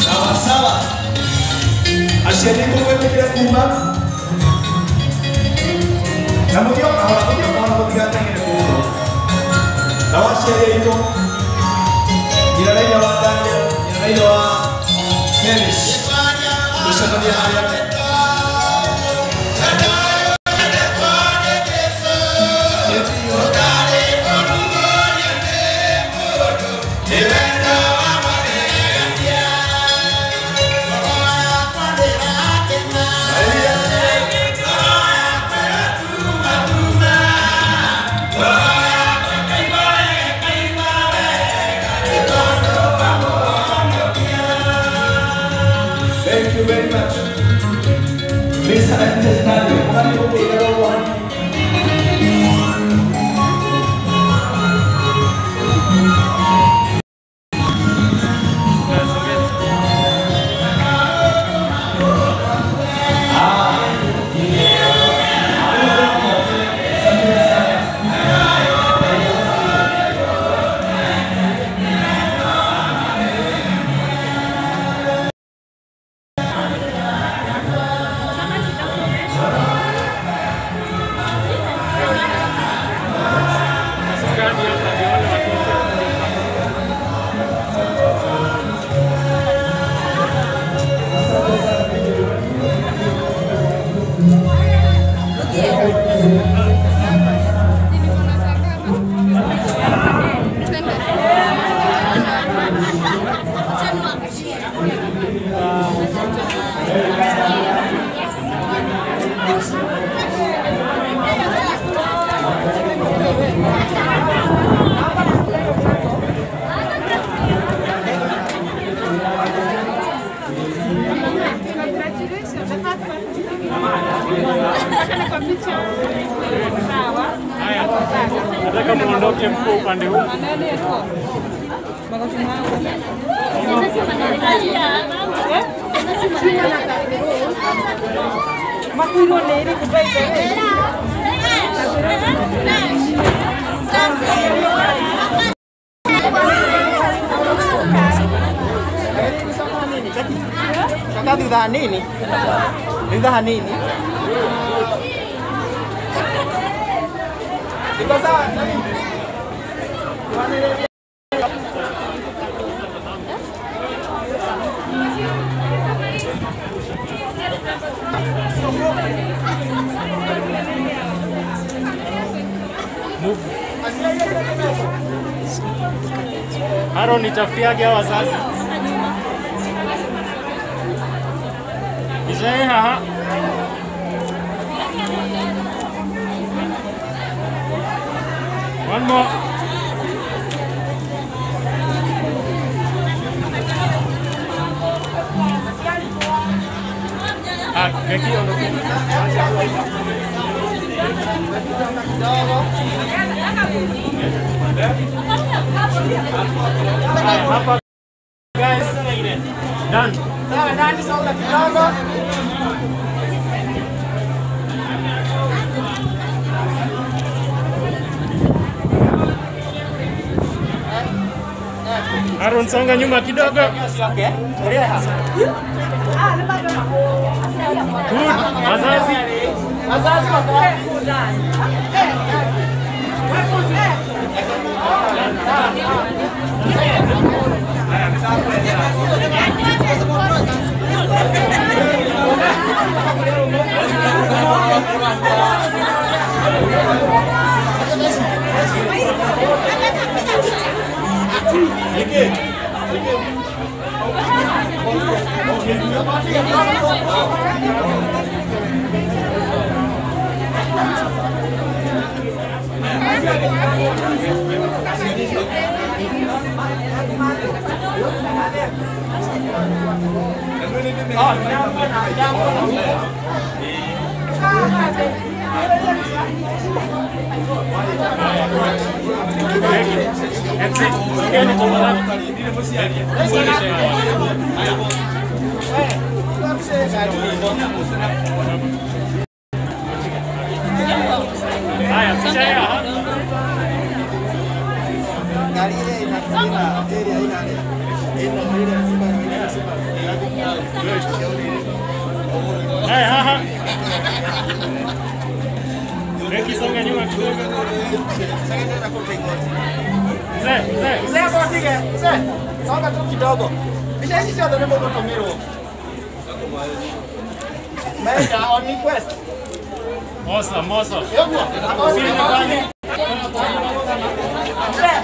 Sawa sawa. Aciari tũgwĩtĩkĩre kuma na mũthio kahora mũthio kahora mũtigateng'ere mũno. Nao aciari aitũ nyina na ithe wa Daniel, nyina na ithe wa Dennis, tũcemanie harĩa. Thank you very much. Mr. and Mrs. Daniel, Nataka muondoke mkuu upande huu. Nini? Iko sawa nani? Move. Haro nitafutiage hawa wazazi. Isee haha. One more. Ah, Becky ondoke. Hapa guys. Done. Sawa, nani songa kidogo. Aaron songa nyuma kidogo. Good. Wazazi. Wazazi wako wapi? Haya haha. Beki songa nyuma kidogo. Mzee, mzee. Mzee hapo asige. Mzee. Songa tu kidogo. Bisha hizi sio ndio mboto tomero. Mega on request. Awesome, awesome. Yoko. See you nyumbani. Mzee.